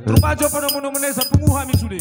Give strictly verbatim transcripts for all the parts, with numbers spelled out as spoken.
Rupa jo panomunomuna i, sapungu hami sude.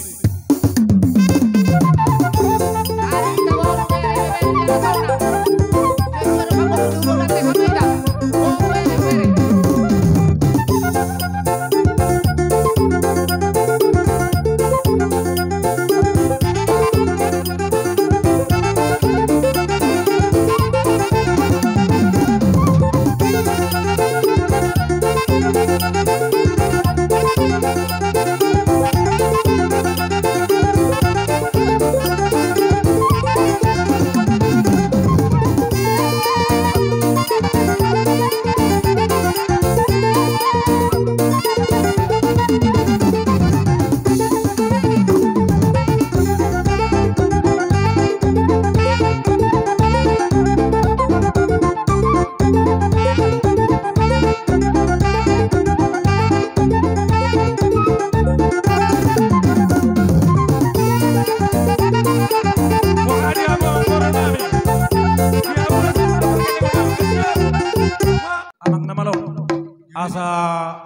Amang na malo, asa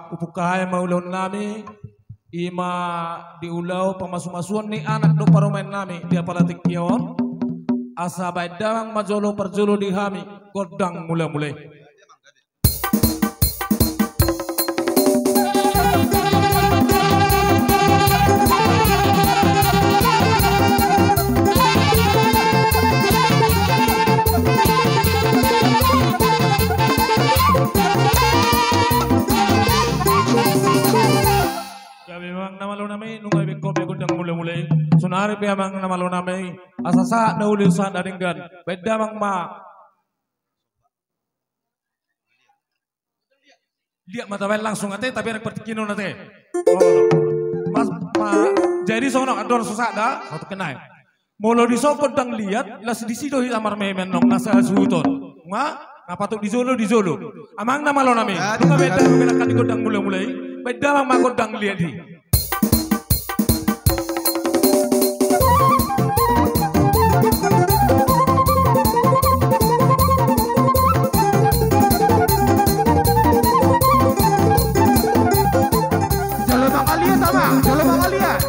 hupungka hami ma ulaonnami, i ma di ulaon pamasumasuon ni anak dohot parumaennami di apala tingki on. Asa baen damang ma jolo parjolo di hami gondang mulamula i. Gabe amang na malo nami, nunga dibaen ho be gondang mulamula i. Saonari pe amang na malo nami, asa sahat na uli sahat na denggan. Baen damang ma. Liat ma tabaen langsung ate, tabereng partingkian on ate. Oh. Mas, ma, jadi songon on, andor so sahat da, satu kenai. Molo dison gondang liat, las disi do hita marmeme annon, na sasuhut on. Nga, na patut di jolo, di jolo. Amang na malo nami, nunga baen damang ma gondang mulamula i, baen damang ma gondang liat i. Jolo mangaliat, amang, jolo mangaliat.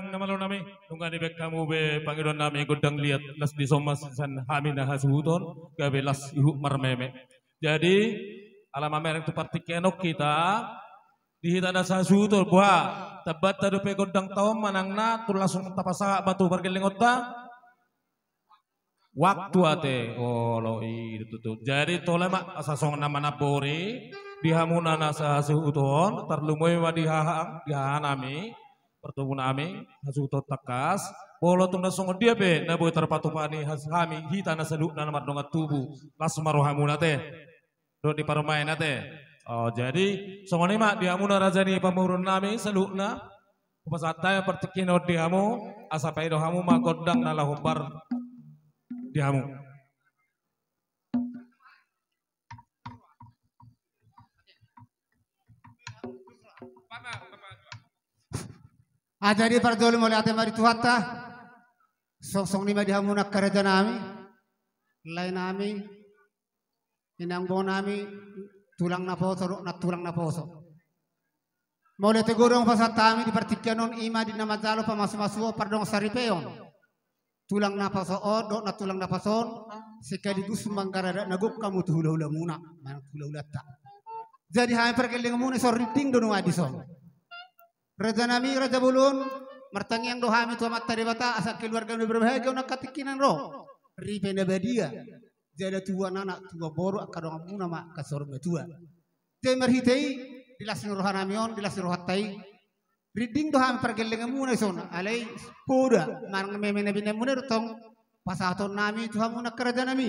Na malo nami, nunga dibaen hamu be pangidoan nami gondang liat, las dison ma sian hami na hasuhuton, gabe las ihut marmeme. Jadi, ala mamereng tu partingkian on hita, di hita na sahasuhuton, boha, tambanta dope gondangta on manang na, tung langsung tapasahat ma tu pargellengonta? Waktu ate, olo i do tutu. Jadi, tole ma, asa songon na manambori, di hamuna na sahasuhuton, tarlumobi ma di haha, di haha nami, partubu nami, hasuhuton tangkas, molo tung na songon dia pe, na boi tarpatupa ni has-, hami, hita na saluhutna na mardongan tubu, las ma rohamuna ate. Dohot di parumaen ate. O, jadi, songon i ma di hamuna raja ni pamoruon nami, saluhutna. Hupasahat hami partingkian on di hamu, asa paida hamu ma gondang na laho hombar di hamu. A, jadi parjolo mauliate ma di Tuhanta. Songon i ma di hamuna angka raja nami, lae nami, inang boru nami, tulang naposo dohot nantulang naposo. Mauliate godang hupasahat hami di partingkian on, i ma di na manjalo pamasumasuon pardongansaripeon. Tulang naposo on dohot nantulang naposo on, sekaligus manggaradak na gok hamu tu hulahulamuna, manang tu hulahulanta. Jadi hami pargellengonmuna dison rinding do nunga dison. Raja nami, raja bolon, martangiang do hami tu Amanta Debata asa keluarga na berbahagia on angka tingki na ro. Ripe na badia, jala tubuan anak, tubuan boru, angka donganmuna ma angka saur matua. Jadi marhite i, di las ni roha nami on, di las ni rohanta i, rinding do hami pargellengonmuna dison, alai poda, manang meme na binaenmuna i do tong pasahaton nami tu hamuna angka raja nami.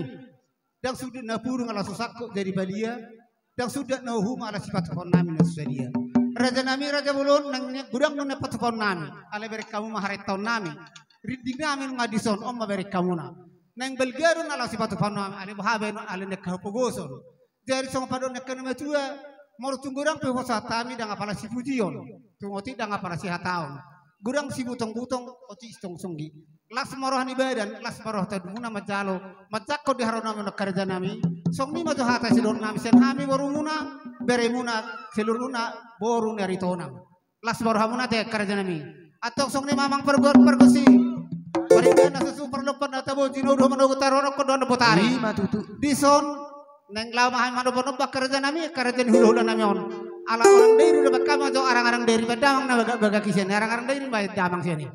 Ndang suda na pudung ala so sangkot jadi palia, ndang suda na uhum ala sipatupaon nami na so sadia. Raja nami, raja bolon, naeng godang do na patupaon nami, alai bereng hamu ma harentaon nami. Rinding nami nunga dison, on ma bereng hamuna. Naeng balga do na laho sipatupaon nami, alai boha baenon, alai naeng hapogoson. Jadi songon pandohan ni angka na matua, molo tung godang pe hupasahat hami, ndang apala sipujion, tung otik ndang apala sihataon, godang sibutongbutong, otik sitongtonggi. Las ma roha ni badan, las ma roha tondimuna manjalo, manjangkon di haroro nami on angka raja nami. Songon i ma jo hata sidohonon nami sian hami borumuna, beremuna, seluruhna boru ni Aritonang. Las ma rohamuna ate angka raja nami. Antong songon i ma amang parguar pargonsi. Parindahan na susu parlompan na tabo jinodo manogot tarono kodoan botari. I ma tutu. Dison naeng laho ma hami manombanomba angka raja nami, angka raja ni hulahula nami on. Ala arang dairi do baen hami jo, arang-arang dairi baen damang na bagak-bagak i sian i, arang-arang dairi baen damang sian i.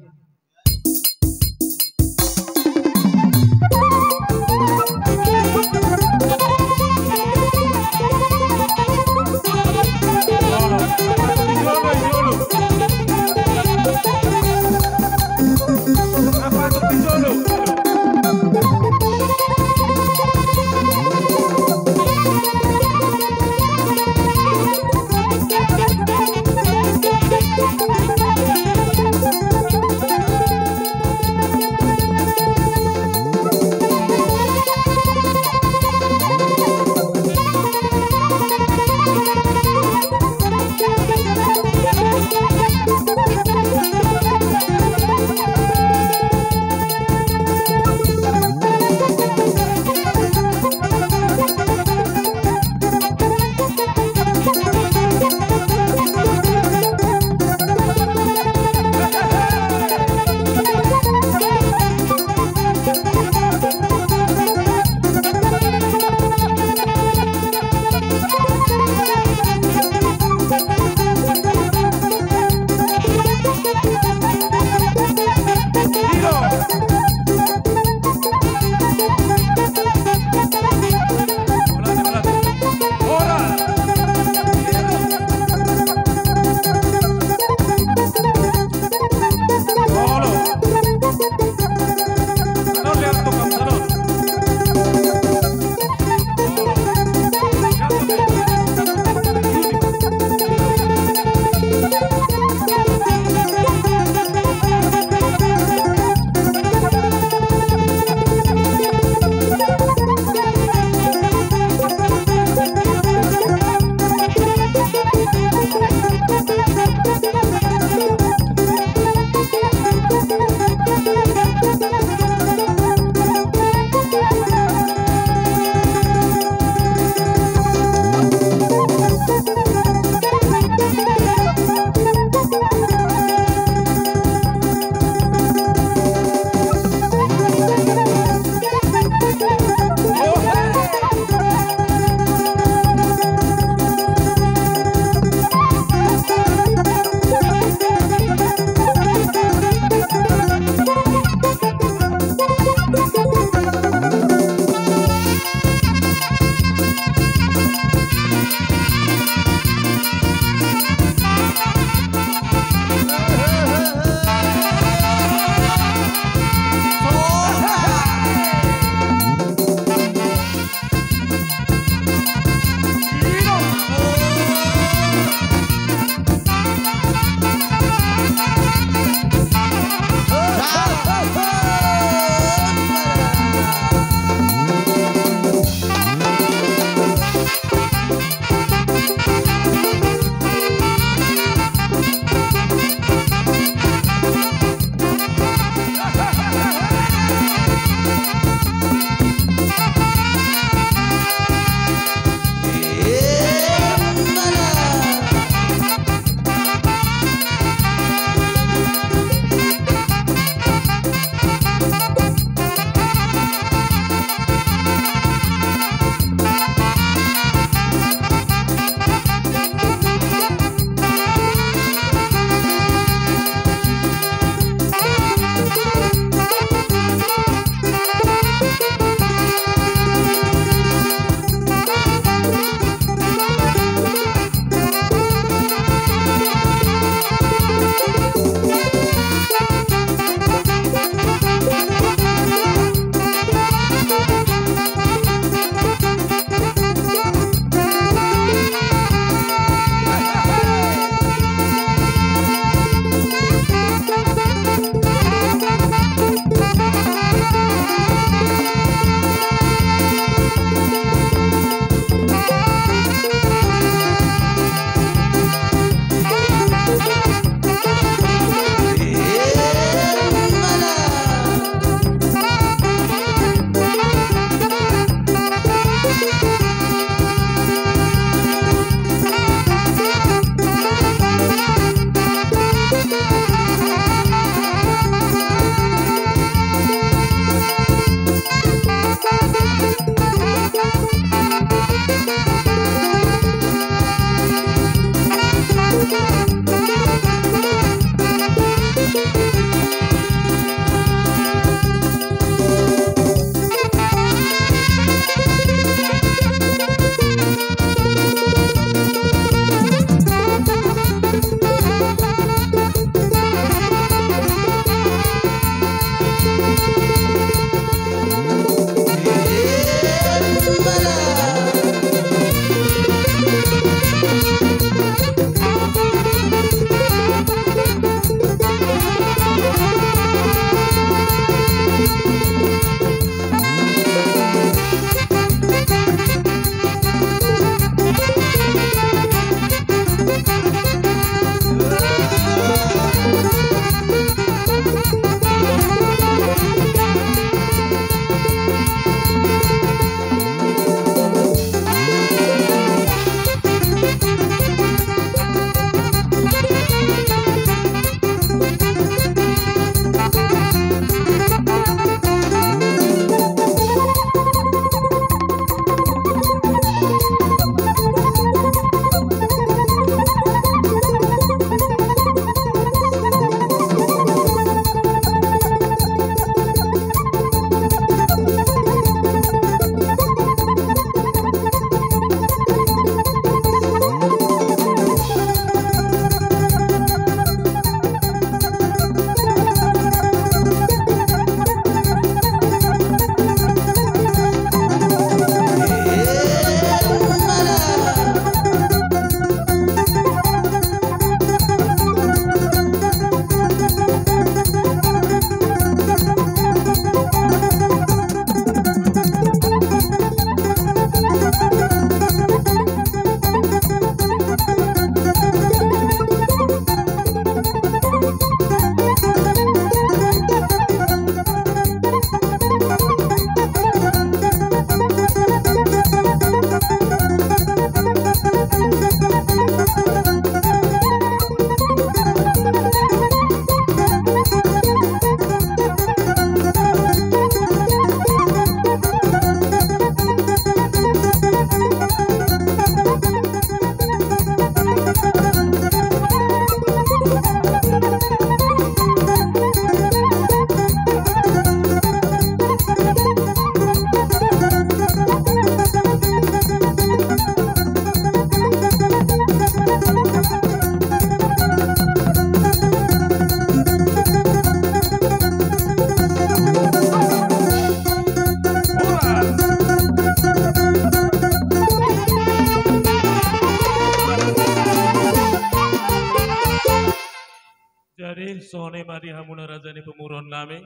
Jadi songon i ma di hamuna raja ni pamoruon nami,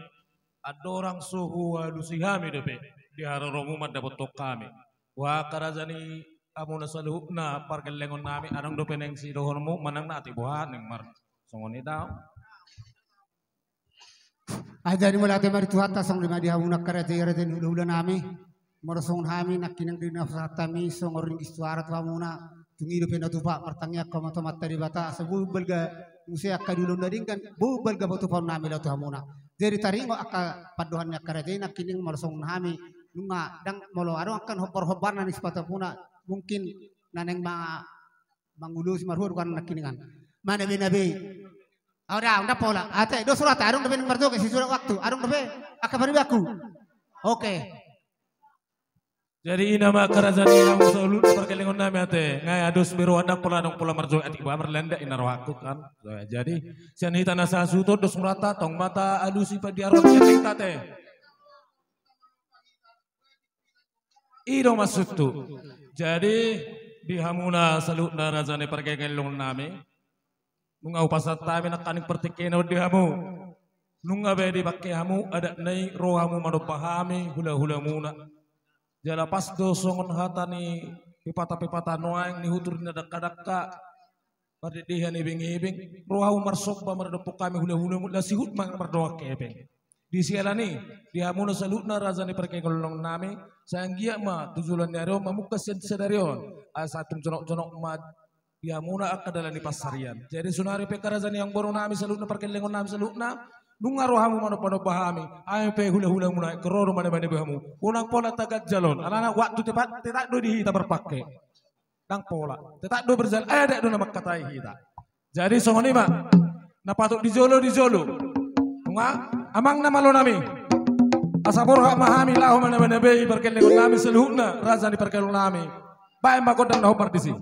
andorang so hualusi hami dope di haroromu mandapothon hami. Boha angka raja ni hamuna saluhutna pargellengon nami, adong dope naeng sidohononmu manang na atik boha naeng mar. Songon i do. Ai jadi mauliate ma di Tuhanta, songon i ma di hamuna angka raja i, raja ni hulahula nami. Molo songon hami nangkining di na pasahat hami songon ringgit suara tu hamuna, tung i dope na tupa, martangiang hamu tu Amanta Debata asa boi balga muse angka diulon na denggan, boi balga patupaon nami laho tu hamuna. Jadi taringot angka pandohan ni angka raja i nangkining, molo songon hami nunga ndang, molo adong angka hombar-hombar na nisipatamuna, mungkin na naeng ma mangulosi marhua do kan nangkiningan. Manabe-nabe. Au da, ndang pola. Ate, dos rohanta, adong dope naeng marjoget, sisulat waktu. Adong dope angka panibaku. Oke. Jadi i nama angka raja ni hamuna saluhutna pargellengon nami ate. Nga i, dos be roha, ndang pola, adong pola marjoget, atik boha marlanda, i na rohangku kan. Jadi sian hita na sasuhut on dos rohanta, tong ma taalusi pandiaroan ni ate. I do maksudhu. Jadi di hamuna saluhutna raja ni pargellengon nami, nunga hupasahat hami nangkaning partingkian on di hamu. Nunga be dipangke hamu adat na i, ro hamu manomba hami hulahulamuna. Jala pas do songon hata ni pepata-pepata nuaeng, ni hutur ni na dangka-dangka, pardenggan ibing-ibing, ro hamu marsomba mandapothon hami hulahulamu, laos sihut ma mardongan hepeng. Di siala ni i, di hamuna saluhutna raja ni pargellengon nami, sai anggiat ma tu joloan ni ari on mamungka sian sadari on, asa tung jonok-jonok ma di hamuna angka dalan ni pansarian. Jadi saonari pe angka raja ni amangboru nami saluhutna, pargellengon nami saluhutna, nunga ro hamu manomba-nomba hami, hami pe hulahulamuna, ro do manabe-nabe hamu. Unang pola taganjal on, alana waktu tetap, tetap do di hita marpangke. Ndang pola. Tetap do berjalan, adat do na mangkatai hita. Jadi songon i ma na patut di jolo, di jolo. Nunga amang na malo nami, asa borhat ma hami laho manabe-nabe pargellengon nami saluhutna raja ni pargellengon nami. Baen ma gondang na hombar disi.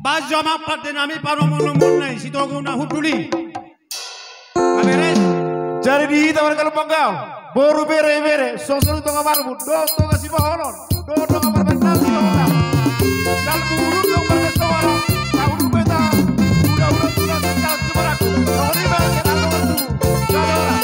Bahen jo amang pande nami panomunomuonna i, Sitogu na hundul i. Nga beres? Jadi di hita marga Lumban Gaol, boru, bere, ibebere, songon i tu tonga marbu dohot tonga sibaholon dohot tonga marbahen nami dohot na. Jala manguludon marga Soara, na ulu beta, ula-ula tu na sejak tu baraku. Songon i ma hita na tonga tu. Jala ora.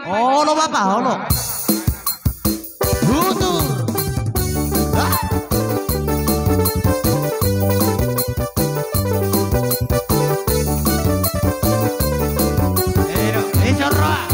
Olo, Bapa, olo. Tutur. Ah. Ero, eh, Sorroa.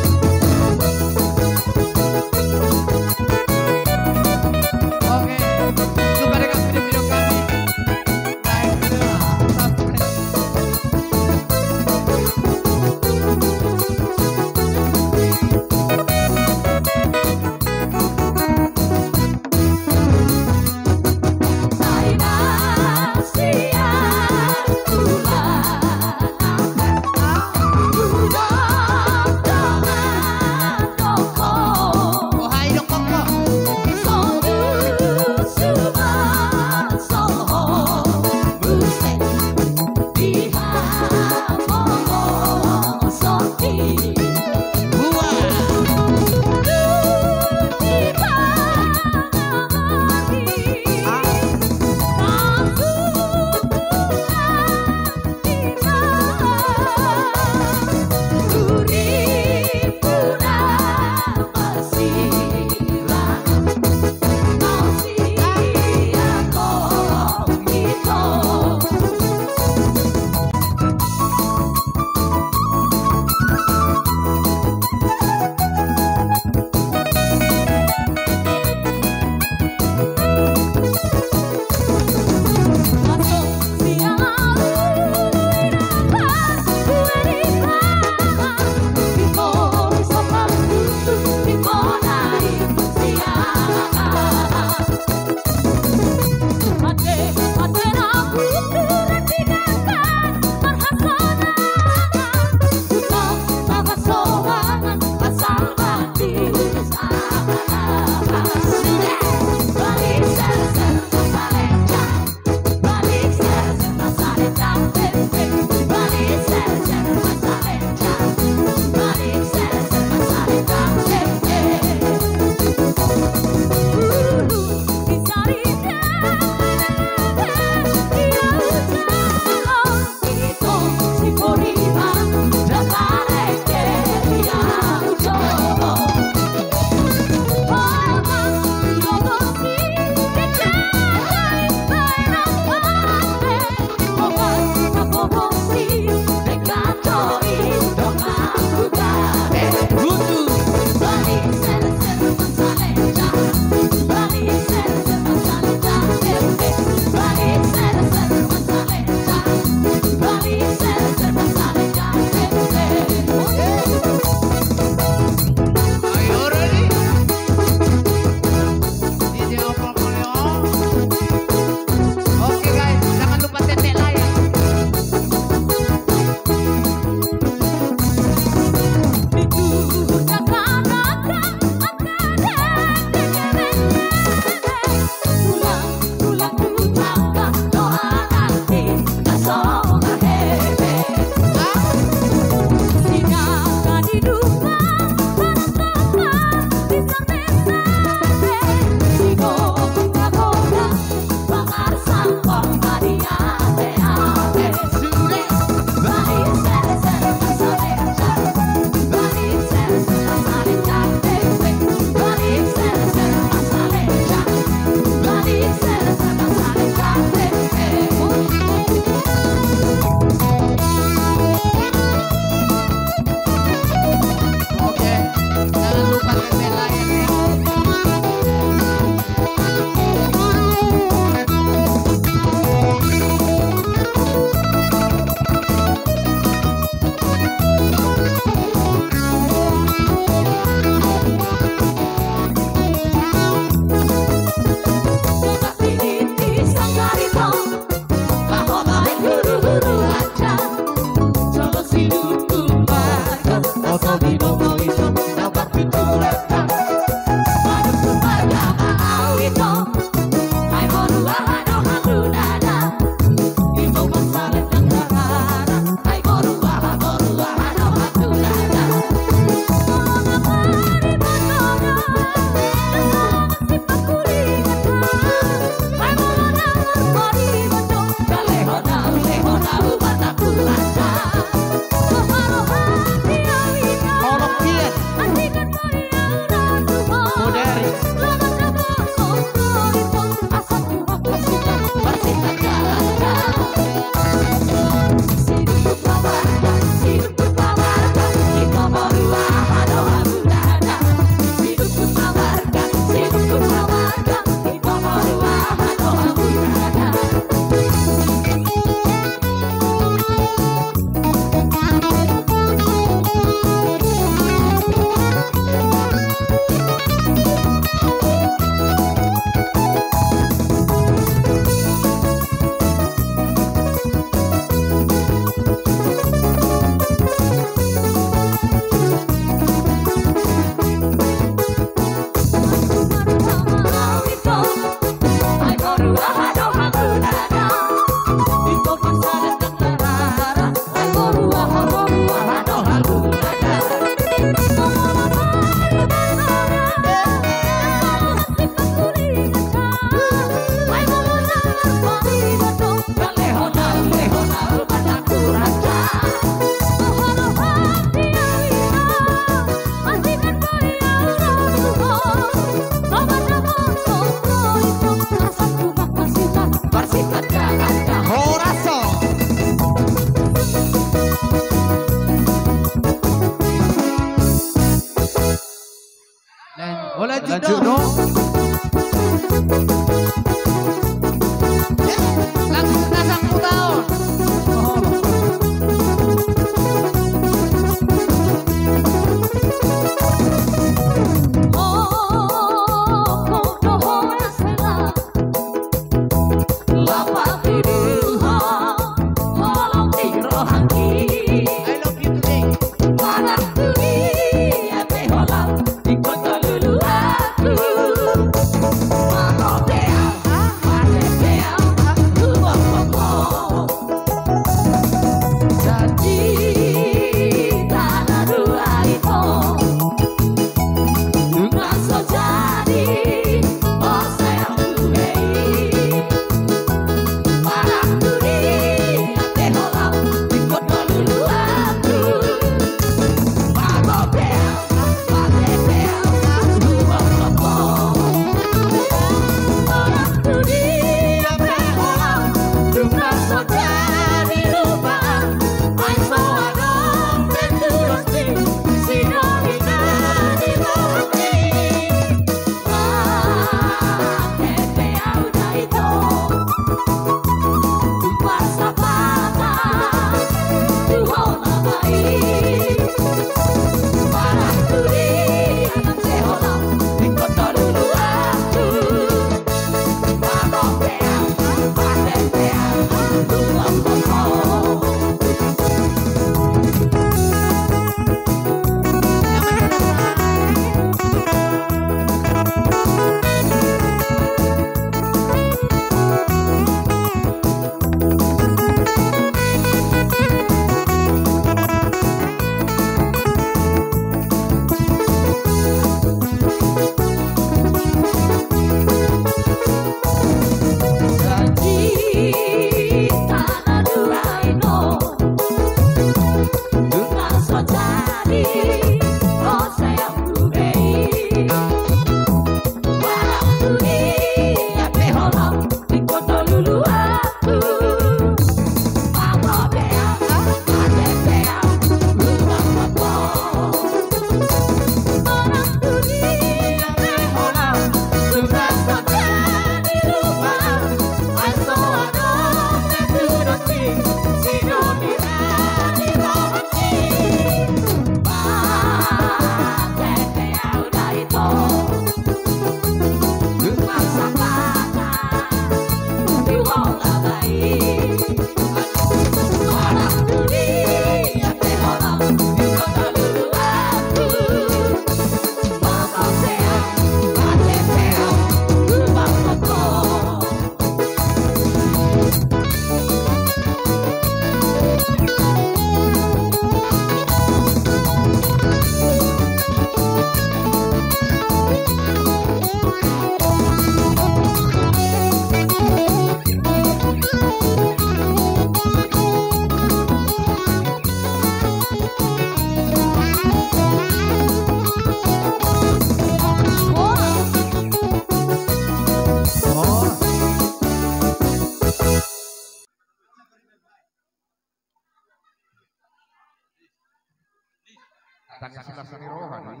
Tangis las ni roha do i.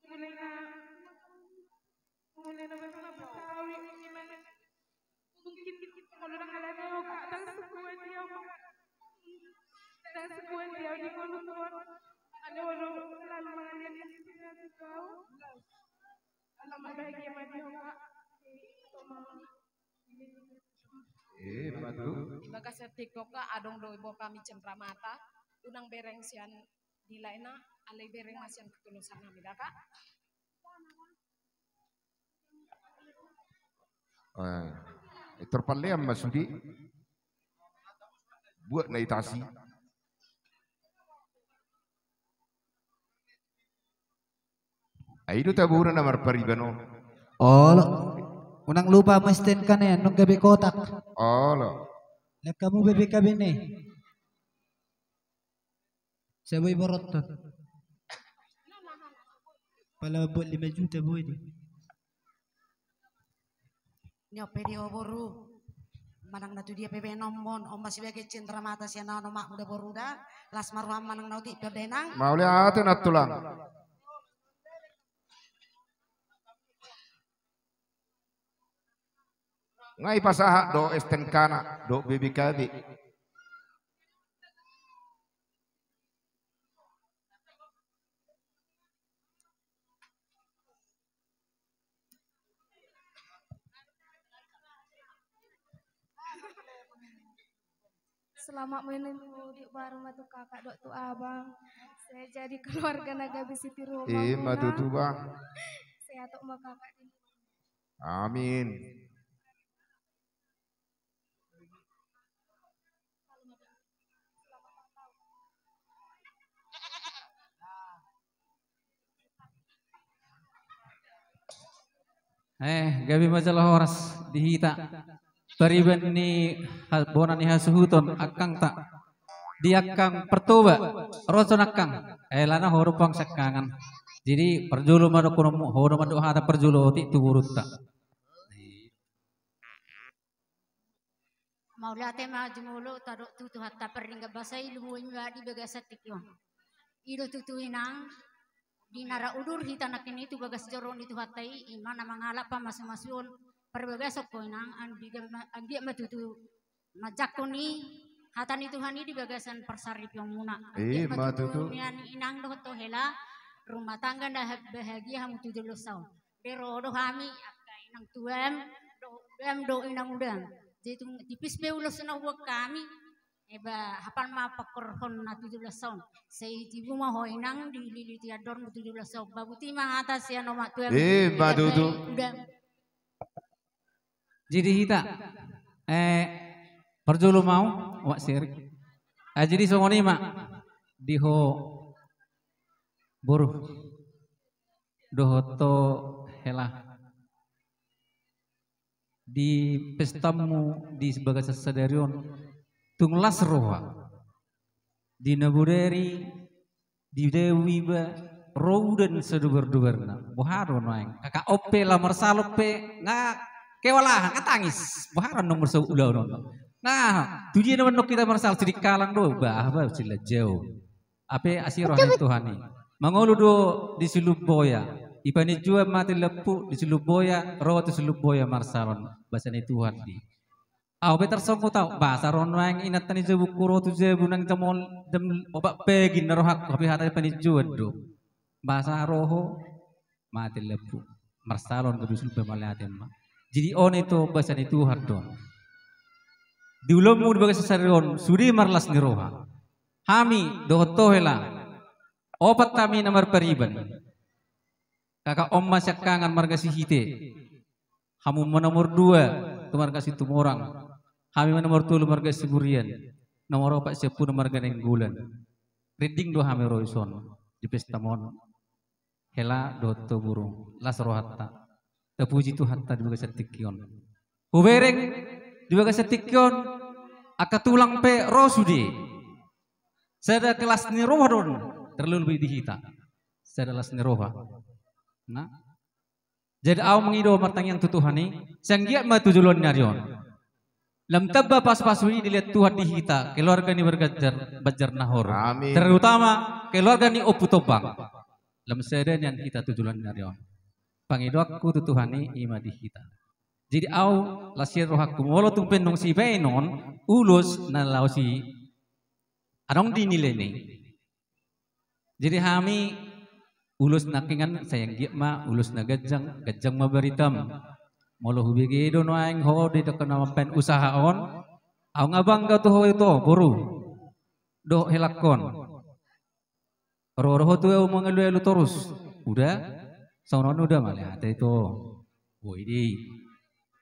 Mulai na, mulai na masa Betawi, mungkin kalau dah kalah dia, Kak, dah sebuah dia, Kak. Dah sebuah dia di Kolumbor. Ada orang selalu mengalir di sini, aku tahu. Alam bahagia mati, Kak. Sama. Eh, betul. Di bagasan TikTok, Kak, adong do iboan hami cenramata. Unang bereng sian di laina, alai bereng ma sian ketulusan nami da, Kak. Eh, terpalean ma sude. Buat na itasi. Ai do taboru na marpariban on. Olo. Unang lupa ma S T N K na, nunga gabe kotak. Olo. Lek kamu B B K B ni. Saboi boroton. Pala buat lima juta boi di. Niope di ho boru. Manang na tu dia pe be nomon, on ma sebagai cenramata sian na no mak muda boru da. Las ma roham manang na otik pe on da inang. Mauliate na tulang. Nga i pasahat do S T N K na, do B B K B. Selamat menempuh mudik baru ma tu kakak dohot tu abang. Saya jadi keluarga na gabe sitiruon. Ima tutu, Bang. Sehat ma kakak di. Amin. Eh, gabe ma jala horas di hita. Pariban ni ha-, bona ni hasuhuton angkangta. Di angkang Partoba, ro son angkang. Eh, alana ho do pang siangkangan. Jadi, parjolo ma dohononmu, ho do mandok hata parjolo otik tu borunta. Mauliate ma jumolo tadok tu Tuhanta pardenggan basa i, lumobi ma di bagasan tingki on. I do tutu inang, di na ra udur hita nangkin i tu bagas joro ni Tuhanta i, i ma na mangalap pamasumasuon parbagason ho inang, anggiat ma, anggiat ma tutu manjangkon i hata ni Tuhan i di bagasan parsaripeonmuna. Anggiat ma tutu nian inang dohot ho hela, rumah tangga na ha-, bahagia hamu tu joloan on. Be ro do hami, angka inang tuam, do, dam do inang udam. Jadi tung tipis pe ulos na huboan hami, eba hapal ma pangkorhon na tu joloan on. Sai tibu ma ho inang dililiti andormu tu joloan on. Babuti ma hata sian omak tuam. Eh, ima tutu. Udam. Jadi hita, eh, parjolo ma au, omak si Erik. Eh, jadi songon i ma, di ho boru. Dohot ho hela. Di pestamu di bagasan sadari on tung las roha. Di na bodari di dao iba ro udan sadobardobarna. Boha do nuaeng? Kakak on pe laho marsalon pe nga kewalahan, nga tangis. Boha do annon marsaulahon on? Nga tu dia na annon hita marsalon, Sidikalang do? Bah, bah, Silanjau. Hape asi roha ni Tuhan i. Mangolu do di Silumboya. Di Paninjoan mate lempu, di Silumboya, ro tu Silumboya marsalon. Basa ni Tuhan i. Au pe tarsonggot au, boasa ro nuaeng inanta ni jabungku ro tu jabu nang jam ol-, jam opat pagi na rohangku, hape hata ni Paninjoan do. Boasa ro ho? Mate lempu. Marsalon gabe sumpe mauliate ma. Jadi on i tu basa ni Tuhan do. Di ulaonmu di bagasan sadari on, sude marlas ni roha. Hami dohot ho hela, opat hami na marpariban. Kakak on ma siangkangan marga Sihite. Hamu ma nomor dua tu marga Situmorang. Hami ma nomor tolu marga Siburian. Nomor opat Siampuna marga Nainggolan. Rinding do hami ro dison di pesta on. Hela dohot ho boru, las rohanta. Tapuji Tuhanta di bagasan tingki on. Hubereng Di bagasan tingki on, angka tulang pe ro sude. Sada las ni roha do on, terlebih di hita. Sada las ni roha. Nah. Jadi au mangido martangiang tu Tuhan i, sai anggiat ma tu joloan ni ari on lam tamba pasupasu i dilehon Tuhan di hita, keluarga ni Banjar, Banjar Nahor. Amin. Terutama keluarga ni Ompu Tombang. Lam sada nian hita tu joloan ni ari on. Pangidoanku tu Tuhan i, i ma di hita. Jadi au las ni rohangku molo tung pe naung sibaenon ulos na laos i adong di nilaion i. Jadi hami ulos nangkiningan sai anggiat ma ulos na ganjang, ganjang ma baritam. Molo hubege do nuaeng ho didok na mambaen usaha on, au nga bangga tu ho ito, boru dohot helangkon. Ro do ho tu ahu mangalualu torus. Uda, songon on uda, mauliate ito. Boi do i.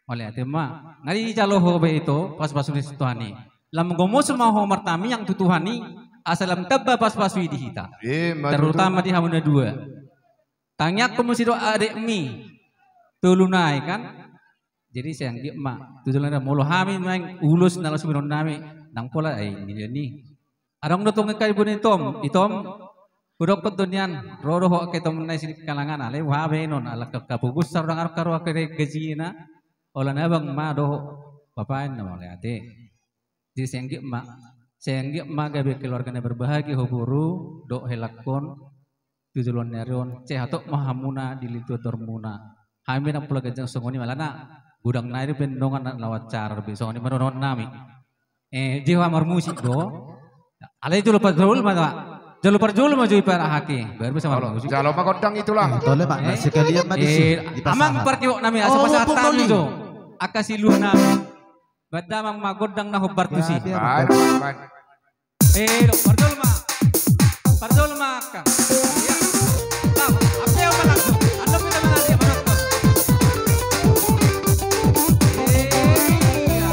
Mauliate ma. Nga dijalo ho be ito pasupasu ni Tuhan i. Lam gomos ma ho martangiang tu Tuhan i, asa lam tamba pasupasu i di hita. Ima tutu. Terutama di hamu na dua. Tangiangku muse dohot adekmi tolu nai kan. Jadi sai anggiat ma tu joloan ni ari on, molo hami nuaeng ulos na laos sibaenon nami, ndang pola, ai, nilaion i. Adong do tong angka iboto ni Tom, i Tom, hudokkon do nian, ro do ho angka itomuna i sian kalangan, alai boha baenon, ala angka pogos sa ro, ndang adong haroa angka gajina, holan abang ma dohot bapaenna, mauliate. Jadi sai anggiat ma, sai anggiat ma gabe keluarga na berbahagia ho boru dohot helangkon tu joloan ni ari on, sehat ma hamuna di lintondormuna. Hami ndang pola ganjang songon i, alana godang nai dope dongan na laho acara dope, songon i ma dohonon nami. Eh, dia marmusik do. Alai jolo parjolo ma, jolo parjolo ma jo i, parahaki. Baru bisa marmusik. Jalo ma gondang itulah. Eh, tole ma, eh, na sekalian ma disi, eh, dipasahat. Amang parkiok nami, asa pasahat hami jo. Angka siluah nami. Baen damang ma gondang na hombar tusi. Ya, biar. Baik, baik. Eh, do, parjolo ma. Parjolo ma, angka. Iya. Lam, ape ma langsung. Ando kita mana dia, mana? Eh, iya.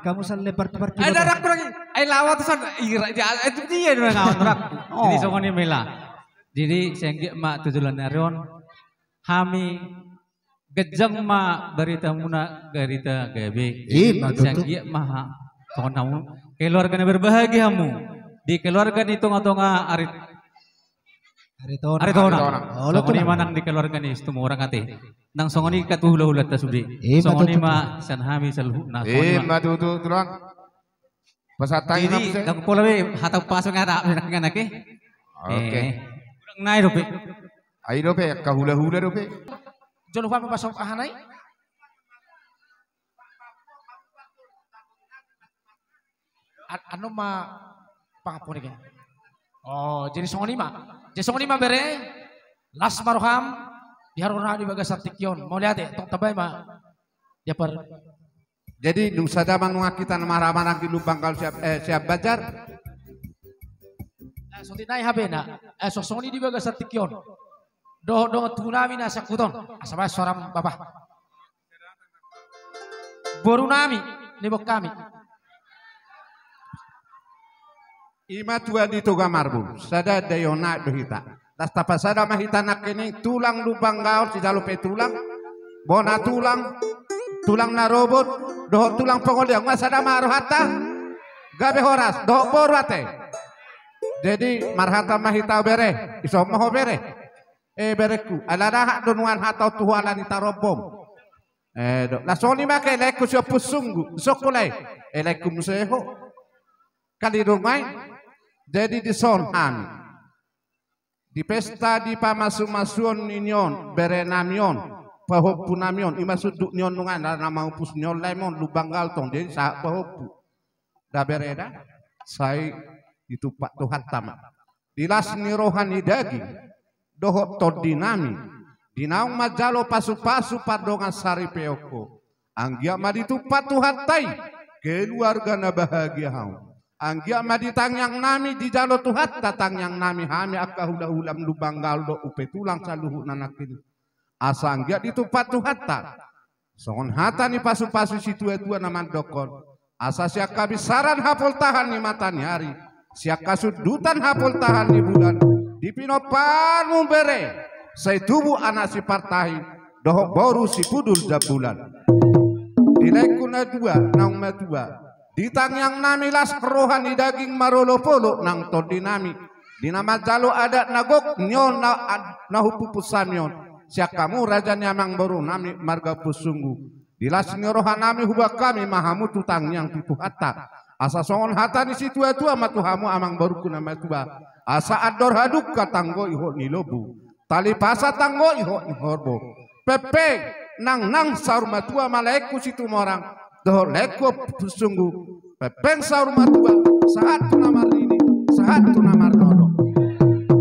Hamu sale parti-parti. Ai, darakku lagi. Ai, lawa tu san. Ira, dia, itu dia dengan lawan darakku. Oh. Jadi, songon i ma hela. Jadi, sai anggiat ma tu joloan ni ari on, hami ganjang ma baritamuna, barita gabe. Ima tutu. Sai anggiat ma ha, songon hamu, keluarga na berbahagia hamu. Di keluarga ni tonga-tonga Ari Aritonang. Aritonang. Aritonang. Olo, songon i ma nang di keluarga ni Situmorang ate. Nang songon i angka tu hula-hulanta sude. Ima tutu. Songon i ma sian hami saluhutna. Songon i ma. Ima tutu, Tulang. Pasahat tangan. Jadi, ndang pola be, hata pasang ada, enak-enak, eh. Oke. Eh, kurang nai dope. Ai dope, angka hula-hula dope. Jolo pa pasok aha nai? An-, anu ma pangampun i. Oh, jadi songon i ma. Jadi songon i ma bere, las ma roham, di haroro na di bagasan tingki on. Mauliate, tong tambai ma. Dia par. Jadi, dung sada ma nunga hita na marhaha manang di Lumban Gaol siap, eh, siap bajar. Eh, songon i nai hape na. Eh, so-, songon i di bagasan tingki on. Dohot dongan tubu nami na siangkuton. Asa baen soaram, Bapa. Boru nami, neboan hami. Ima tuan ni Toga Marbun, sada daion aek do hita. Laos tapasada ma hita nangkining tulang Lumban Gaol, sijalo pe tulang, bona tulang, tulang na robot, dohot tulang pangolian, nunga sada ma rohanta, gabe horas, dohot boru ate. Jadi, marhata ma hita bere, ison ma ho bere. Eh, berengku, ala dahat do nuaeng hata on tu ho ala ni tarombom. Eh, do, laos songon i ma angka laengku si Ompung Sunggu, dison ho lae, eh, laengku muse ho. Kali do nuaeng, jadi dison hami. Di pesta di pamasu-masuon ni on, bere nami on, pahompu nami on, ima sundut ni on nunga, na, na mampus ni on laem on, Lumban Gaol tong, jadi sahat pahompu. Da bere da, sai ditumpak Tuhanta ma. Di las ni roha ni daging, dohot tondi nami, di naung manjalo pasu-pasu pardongan saripeon ho. Anggiat ma ditumpak Tuhanta i, keluarga na bahagia hamu. Anggiat ma di tangiang nami dijalo Tuhanta tangiang nami hami angka hula-hulam Lumban Gaol dohot upa tulang saluhutna nangkin. Asa anggiat ditumpak Tuhanta. Songon hata ni pasu-pasu situa-tua na mandokkon. Asa sian habinsaran hapoltahan ni mata ni ari, sian hasundutan hapoltahan ni bulan, di pinomparmu bere, sai tubu anak sipartahi, dohot boru sipudul jambulan. Di laengku na dua, naung matua, di tangiang nami las roha ni daging marolop-olop nang tondi nami. Di na manjalo adat na gok ni on na, na hupupushami on. Sian hamu raja ni amangboru nami marga Ompung Sunggu. Di las ni roha nami huboan hami ma hamu tu tangiang tu Tuhanta. Asa songon hata ni situa-tua ma tu hamu amangborungku na matua. Asa andor hadungka tanggo ihot ni lombu. Tali pasa tanggo ihot ni horbo. Pengpeng, nang, nang saur matua ma laengku Situmorang, dohot laengku Ompung Sunggu, pengpeng saur matua, sahat tu na marnini, sahat tu na marnono.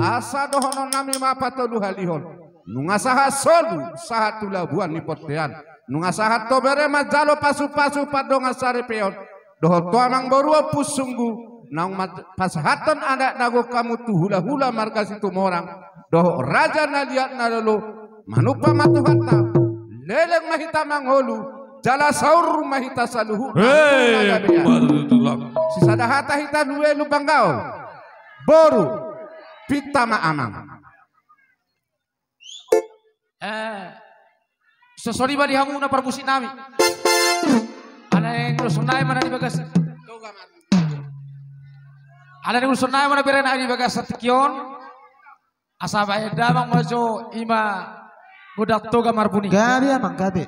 Asa dohonon nami ma patoluhalihon, nunga sahat solu, sahat tu labuan ni bontean, nunga sahat ho bere manjalo pasu-pasu pardongan saripeon, dohot ho amangboru Ompung Sunggu, naung ma-, pasahathon adat na gok hamu tu hula-hula marga Situmorang, dohot raja na liat na lolo, manumpak ma Tuhanta, leleng ma hita mangolu, jala saur ma hita saluhutna. Hei, na gabe. Sisada hata hita dua Lumban Gaol. Boru, pinta ma amang. Eh, songon i ma di hamu na parmusik nami. Ala naeng ulos nai ma na di bagas. Ala naeng ulos nai ma na bere na di bagas tingki on. Asa baen damang ma jo ima godang Toga Marbun i. Gabe amang, gabe.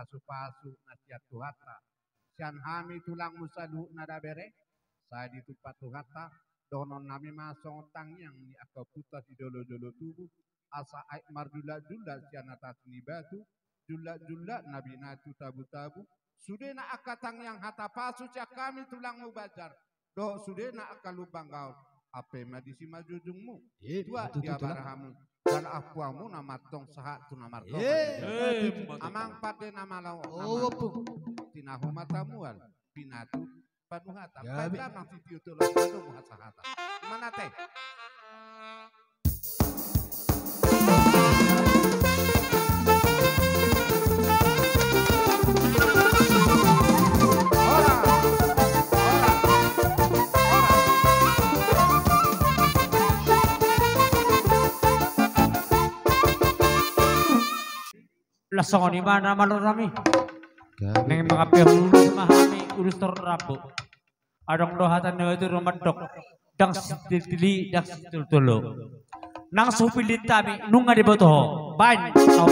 pasupasu na sian Tuhanta. Sian hami tulangmu saluhutna da bere, sai ditumpak Tuhanta dohononnami ma songon tangiang ni angka ompunta sijolojolo tubu, asa aek marjulakjulak sian atas ni batu, julakjulak na binatu tabutabu, sudena angka tangiang hata pasu sian hami tulangmu Banjar, dohot sudena angka lumbang gaol, ampe ma disi ma jujungmu. Eh, tuat betul, di betul, betul. Abara hamu, jala ampuanmuna ma antong sahat tu na mardohot. Eh, eh, betul, betul. Amang pande na malo. Oh, nama ompung. Tinahu ma tamual, binatu panuhatan. Ya, baen bi- damang sitio tolong padomu hasahatan. Manate. Laos songon i ma na malo nami. Gabe. Naeng mangampe ulos ma hami, ulos tor rambu. Adong do hata ni natuatua mandok, ndang sitiltili, ndang sitoltolo. Nang so hupillit hami, nunga diboto ho. Baen, au.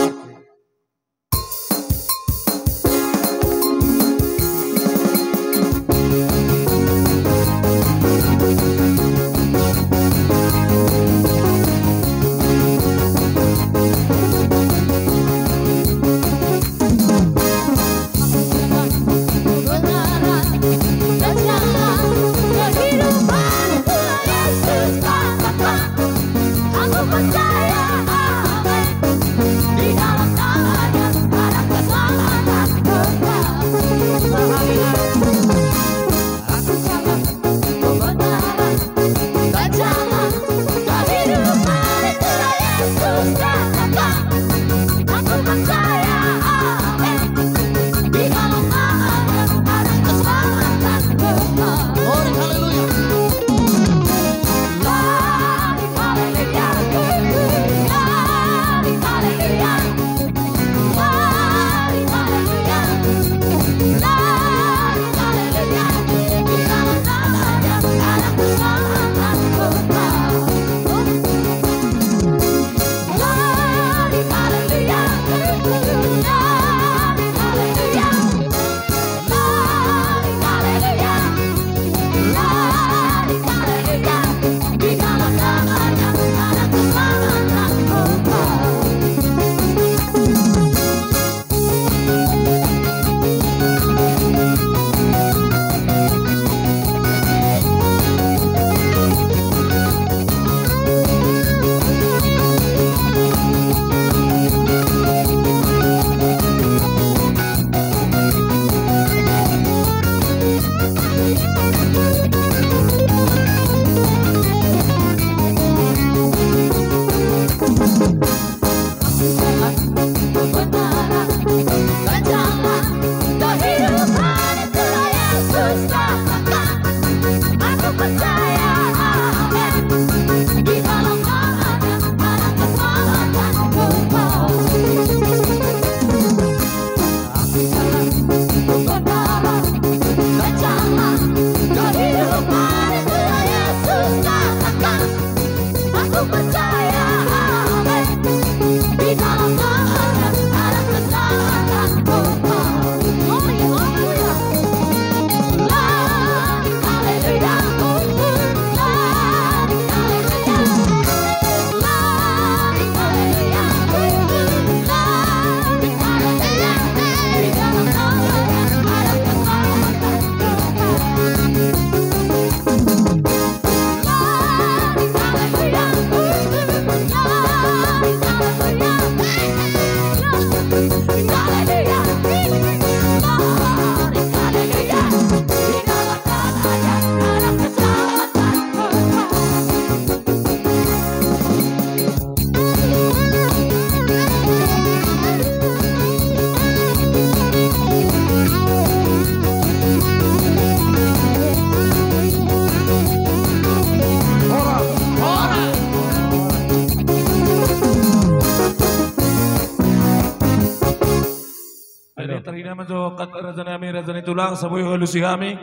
Jadi tarhina ma jo angka raja nami, raja ni tulang, saboi hualusi hami.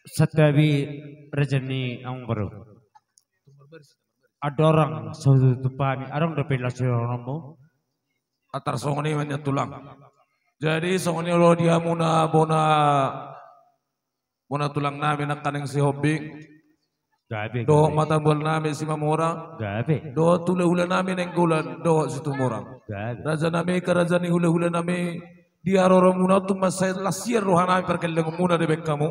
Santabi raja ni amang boru. Andorang so tutup hami, adong dope las ni rohangmu? Atar songon i ma nian tulang. Jadi songon i olo di hamuna bona, bona tulang nami nangkaning Sihombing. Gabe, dohot gabe. Mata bual nami Simamora. Gabe. Dohot hulahula nami Nainggolan dohot Situmorang. Gabe. Raja nami, angka raja ni hulahula nami, di haroromuna on tung mansai las sian roha nami pargellengonmuna dibaen hamu.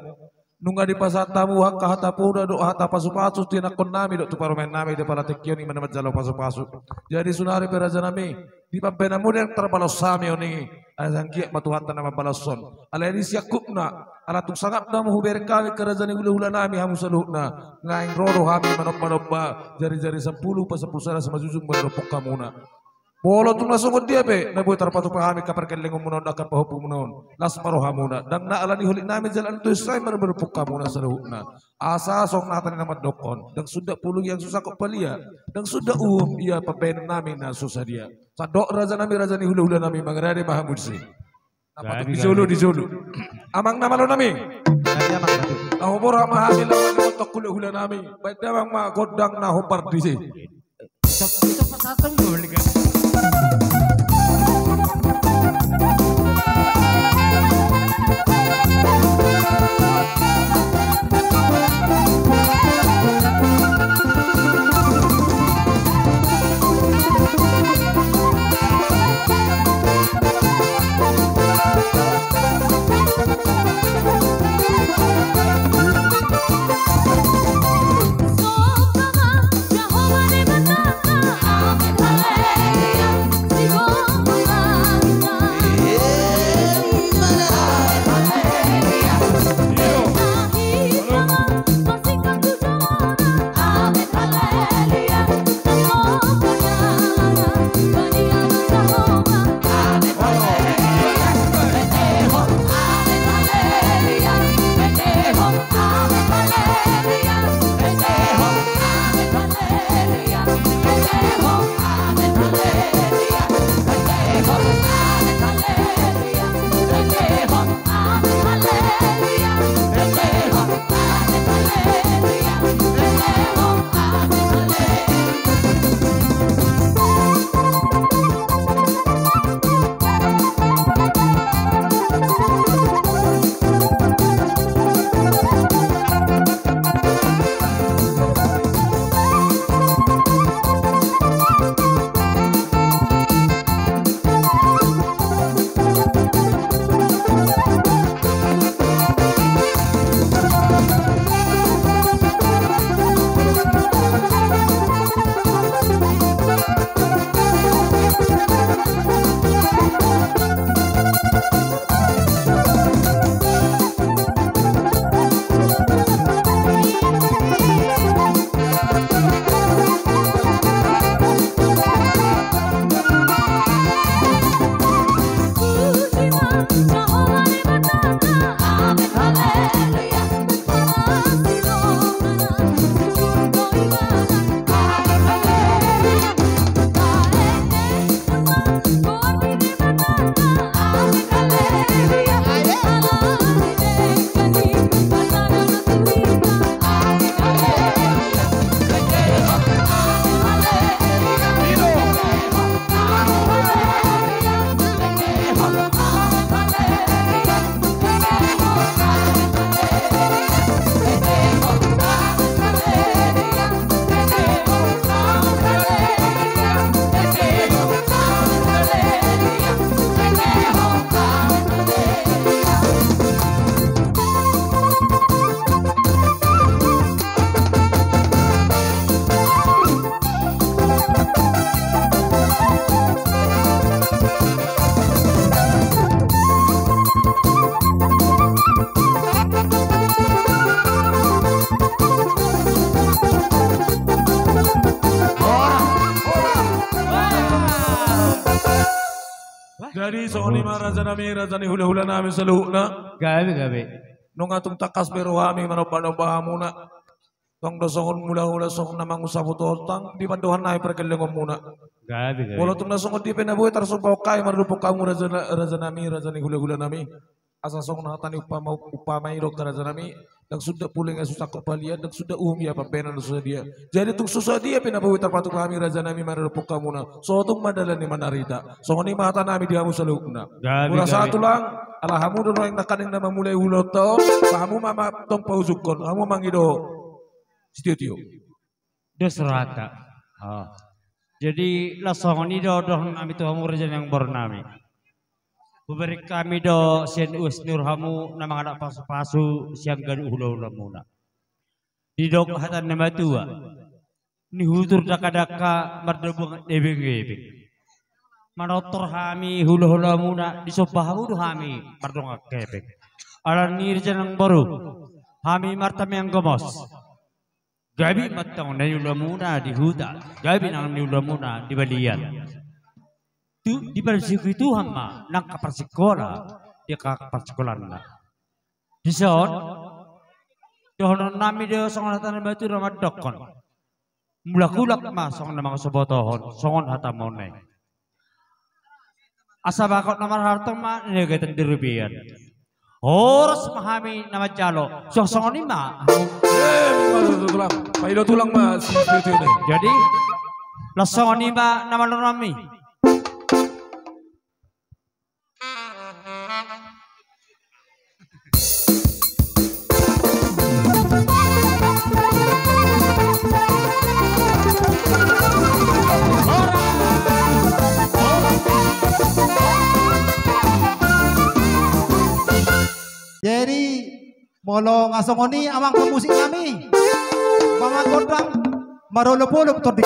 Nunga dipasahat hamu angka hata poda dohot hata pasupasu tu ianakhon nami dohot tu parumaen nami di apala tingki on i ma na manjalo pasupasu. Jadi saonari pe raja nami, di pambahenanmuna ndang tarbalos hami on i, asa anggiat ma Tuhanta na mambaloshon. Alai di siangkupna, ala tung sangap do hamu hubereng hami angka raja ni hulahula nami hamu saluhutna, naeng ro do hami manomba-nomba jarijari sampulu pasampulu sada simanjujung manompuk hamuna. Molo tung na songon dia pe na boi tarpatupa hami angka pargellengonmuna on, angka pahompumuna on, las ma rohamuna. Ndang na ala ni holit nami jala na tois nami manompuk hamuna saluhutna. Asa songon hata ni na mandokhon, ndang sundat pulung ia so sangkot palia, ndang sundat uhum ia pambahenan nami na so sadia. Sandok raja nami, raja ni hulahula nami, mangarade ma hamu disi. Di jolo, di jolo. Amang na malo nami. Na huborat ma hami laho manonton hulahula nami. Baen damang ma gondang na hombar disi. Jadi songon i ma raja nami, raja ni hulahula nami saluhutna. Gabe, gabe. Nunga tung tangkas be rohami manomba-nomba hamuna. Tong do songon mula-mula songon na mangusap tu ontang, di pandohan nami pargellengonmuna. Gabe, gabe. Molo tung na songon dia pe na boi tarsumpahon hami mardompok hamu raja, raja nami, raja ni hulahula nami. Asa songon hata ni umpama, umpama i do raja nami, Ndang suda pulengan so sangkot palian, ndang suda uhum ia pambahenan so sadia. Jadi tung so sadia pe na boi tarpatupa hami raja nami maradophon hamuna, so tung ma dalan ni manarita. Songon i ma hata nami di hamu saluhutna. Gabe, gabe. Molo sahat tulang, ala hamu do nuaeng nangkaning na mamulai ulaonta on, hamu ma, ma tong paujungkon, hamu mangido sitiotio. Dos rohanta. Ah. Jadi, laos songon i do dohonon nami tu hamu raja ni amangboru nami. Hubereng hami do sian uas ni rohamu na mangalap pasupasu sian ganup hulahulamuna. Didok hata ni na matua, nihutur dangkadangka mardabuan ebengebeng. Manortor hami hulahulamuna, disomba hamu do hami mardongan hepeng. Alani i raja ni amangboru, hami martamiang gomos. Gabe ma antong na niulamuna di huta, gabe nang niulamuna di balian. Tu, diparsihophon Tuhan ma nang angka parsikola di angka parsikolanna. Dison, dohonon nami do songon hata ni na matua mandokkon. Mulak-ulak ma songon na mangasobotohon, songon hatamu on. Asa bakot na marhalto ma, na gatan di robean. Horas ma hami na manjalo, suang songon i ma. Eh, molo tulang, pailo tulang ma sitiotio i. Jadi, laos songon i ma na malo nami. Jadi, molo nga songon i amang pemusik nami, amang gondang, marolopolop tondi.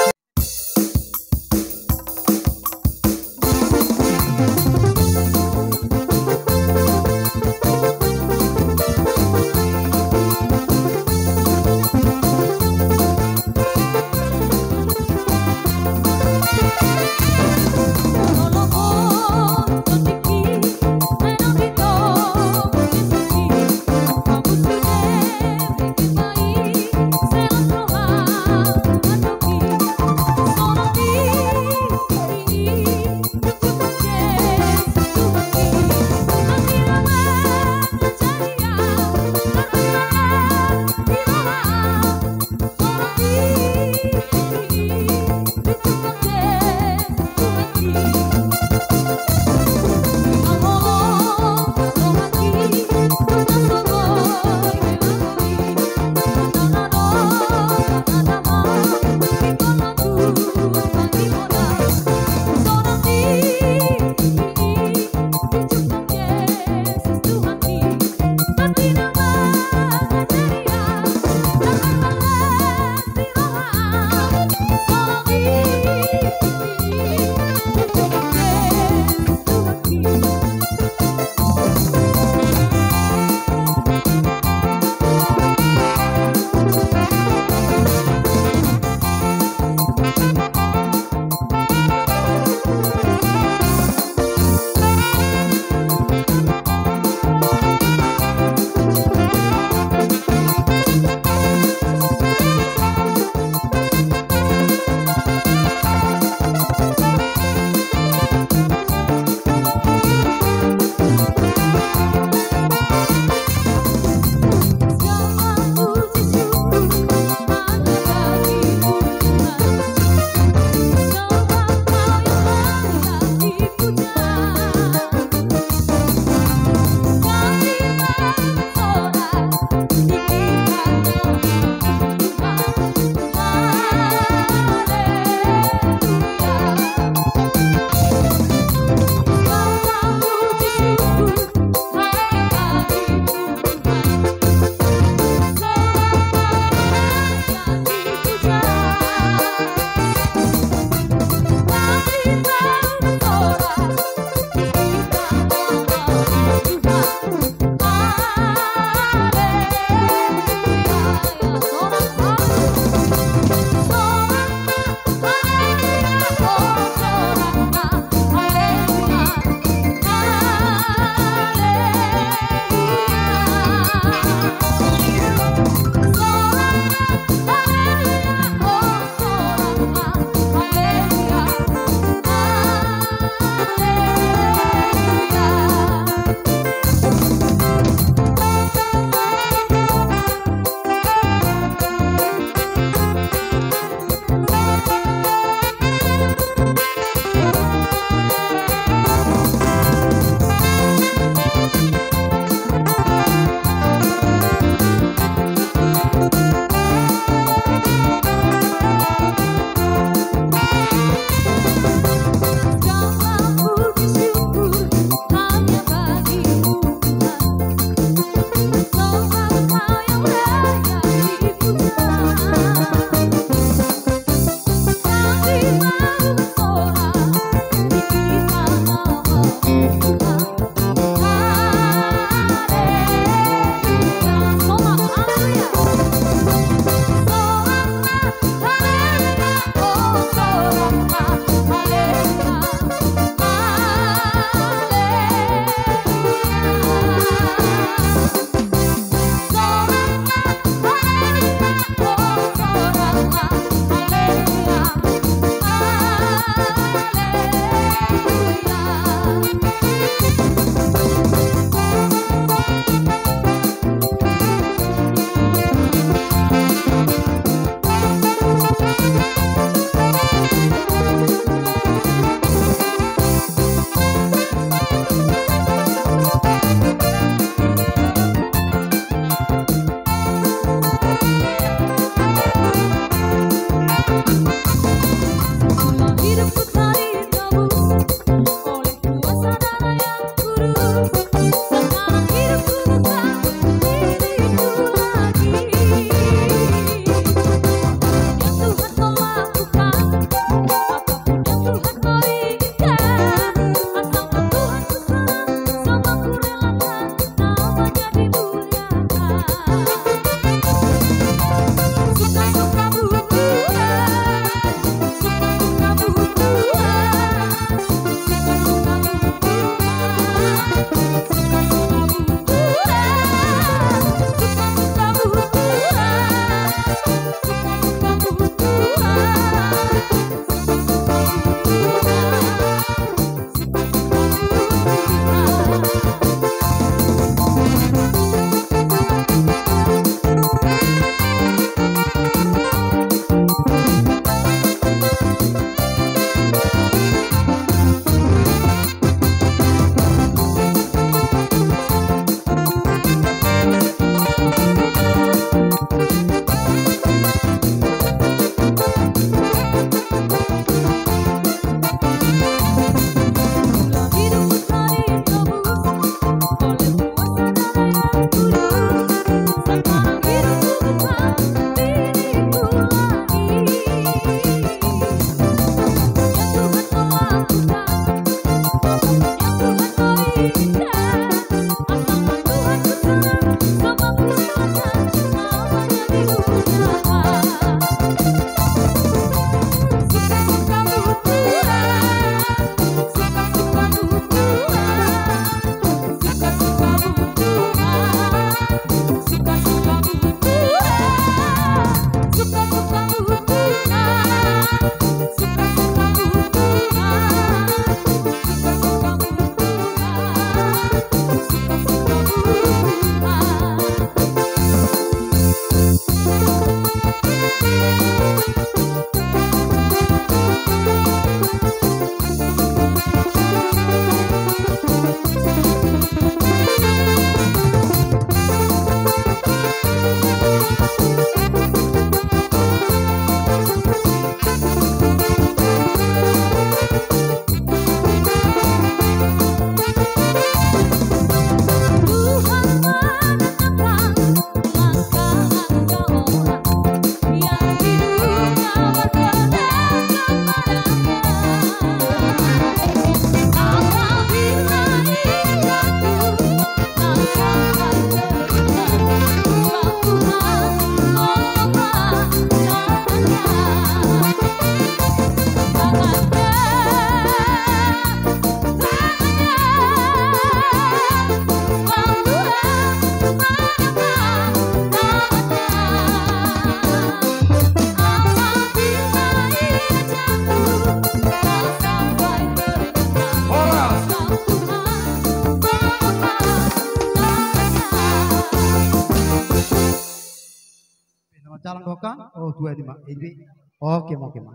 Dalan dohot hami, oh, dua lima. Ipe. Oke, oke, ma.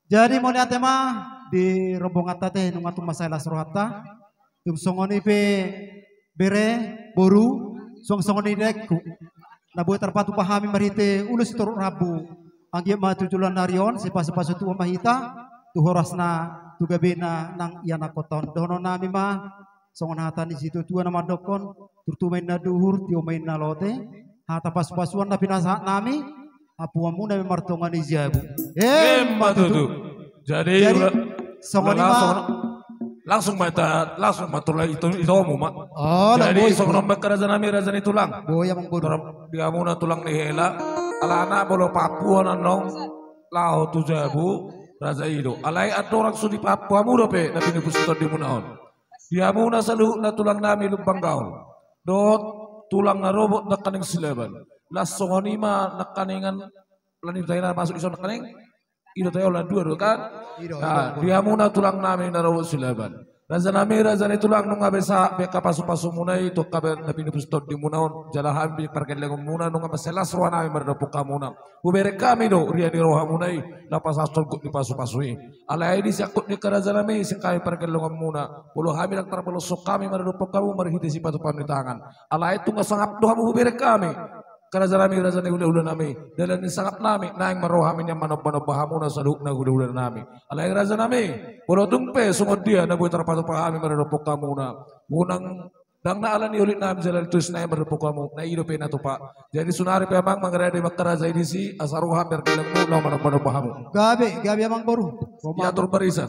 Jadi mauliate ma di rombonganta ate, nunga tung mansai las rohanta. Tung songon i pe bere, boru, suang songon i daengku. Na boi tarpatupa hami marhite ulos sitorop rambu. Anggiat ma tu joloan ni ari on, sipasupasu Tuhan ma hita, tu horasna, tu gabena nang ianakhonta on. Dohononnami ma, songon hata ni situatua na mandokkon, turtu ma inna duhur, tio ma inna lote, hata pasupasuan na pinasahat nami, ampuanmuna ma martonga ni jabu. Emma tutu. Jadi, jadi, ula-, songon i ma. Langsung, langsung ma ita, langsung ma tulang ito, itomu ma. Oh, jadi, songon on ma rajanami, raja ni tulang. Boi, amang boru. Di hamuna tulang ni hela, alana molo paampuon annon laho tu jabu, raja i do. Alai andorang so dipaampu hamu dope na pinupus ni tondimuna on. Di hamuna saluhutna tulangnami Lumban Gaol dohot tulang na robot nangkaning Silaban. Las songon i ma nangkaningan, lan i tahe na masuk dison nangkaning. I do tahe, holan dua do kan? I do, i do. Di hamuna tulangnami na robot Silaban. Rajanami, raja ni tulang, nunga be sahat be angka pasupasumuna i tu angka be na pinupus tondimuna on, jala hami pargellengonmuna nunga mansai las rohanami maradophon hamuna. Hubereng hami do ria ni rohamuna i, laho pasahathon gok ni pasupasu i. Alai di sian gok ni angka rajanami, sian hami pargellengonmuna, molo hami ndang tarpaloshon hami maradophon hamu marhite sipatupaon ni tangan. Alai tung sangap do hamu hubereng hami. Angka rajanami, raja ni hulahulanami, dalan ni sangapnami, naeng ma ro hami nian manombanomba hamuna saluhutna hulahulanami. Alai rajanami, molo tung pe songon dia na boi tarpatupa hami maradophon hamuna, unang, ndang na ala ni olitnami jala ni torisnami maradophon hamu, na i dope na tupa. Jadi saonari pe amang, mangarade ma angka raja i disi, asa ro hami pargellengonmu laho manombanomba hamu. Gabe, gabe amang boru. Diatur barisan.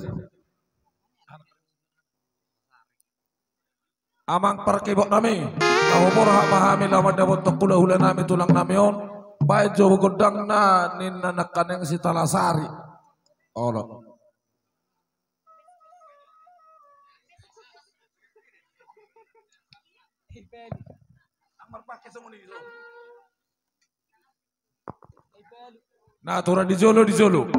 Amang parkebotnami, na humurhak ma hami laho mandapothon hulahulanami tulangnami on, baen jo gondangna ninna nangkaning si Talasari. Olo. Natura di jolo, di jolo.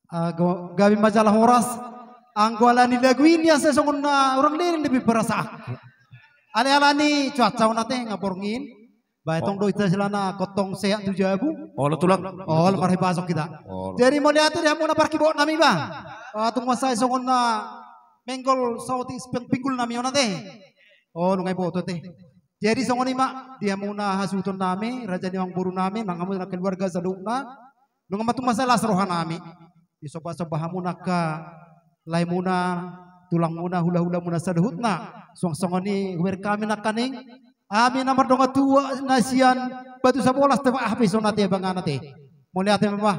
Ago, gabe ma jala horas. Anggo ala ni lagu i nian sai songon na hurang leleng dope perasaanku. Alai ala ni cuaca on ate nga borngin. Ba tong do hita silana kontong sehat tu jabu. Olo tulang. Olo marhibasok hita. Olo. Jadi mauliate di hamuna parkibot nami ba. Ah, tung ma sai songon na menggol saotik ping-, pinggul nami on ate. Oh, nunga iboto ate. Jadi songon i ma di hamuna hasuhuton nami, raja ni amangboru nami, nang hamuna keluarga saluhutna. Nunga ma tung ma sai las roha nami. Disomba-somba hamuna angka laemuna, tulangmuna, hula-hulamuna saluhutna. Suang songon i hubereng hami nangkaning, hami na mardongan tua na sian Batu Sabolas, teba hape songon ate abang ate. Mauliate ma ba.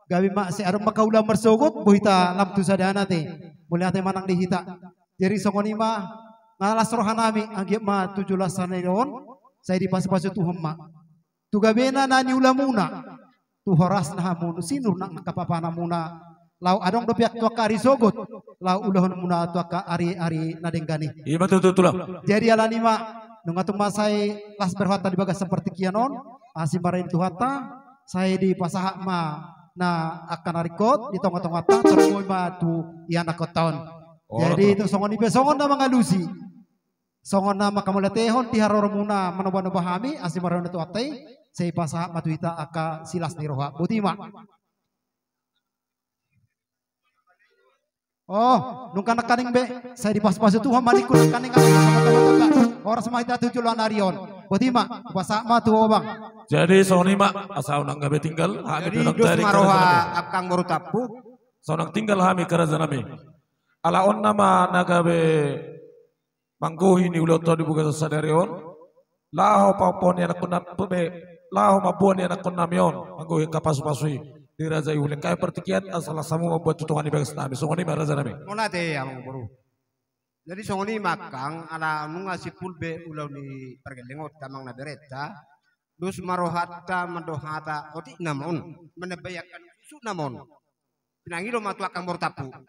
Gabe ma sai adong ma angka ulaon marsogot, boi hita lam tu sadana ate. Mauliate ma nang di hita. Jadi songon i ma, nga las roha nami, anggiat ma tu joloan sadari on, sai dipasu-pasu Tuhan ma. Tu gabena na niulamuna, tu horasna hamu sinur nang angka papanamuna, laho adong dope tu angka ari sogot, laho ulahonmuna tu angka ari-ari na denggan i. Ima tutu tulang. Jadi ala ni ma, nunga tung ma sai las berhata di bagasan partingkian on, asi marani Tuhanta, sai dipasahat ma na angka na ringkot di tonga-tonganta, tarlumobi ma tu ianakhonta on. Jadi tu songon i pe songon na mangalusi. Songon na manghamauliatehon di haroromuna manoba-noba hami, asi marani Tuhanta i, sai pasahat ma tu hita angka silas ni roha. Boti ma. Oh, nunga nangkaning be, sai dipasu-pasu Tuhan ma ningku nangkaning. Horas ma hita tu joloan ari on. Boti ma, hupasahat ma tu ho abang. Jadi songon i ma, asa unang gabe tinggal hami. Jadi dos ma roha angkang boru Tampubolon. Asa unang tinggal hami angka raja nami. Ala on nama na gabe manggohi ni ulaonta di bagasan sadari on, laho paboa ni anakhon nami, laho mamboan ni anakhon nami on, manggohi angka pasu-pasu i di raja i, hulehon hami partingkian, asa las hamu mamboan tu tonga ni bagas nami, songon i ma raja nami. Mauliate amangboru. Jadi songon i ma angkang, ala nunga simpul be ulaon ni pargellengonta, amang na berenta, dos ma rohanta mandok hata otik nama on, manambai angka susuk nama on. Pinangido ma tu angkang boru Tampubolon.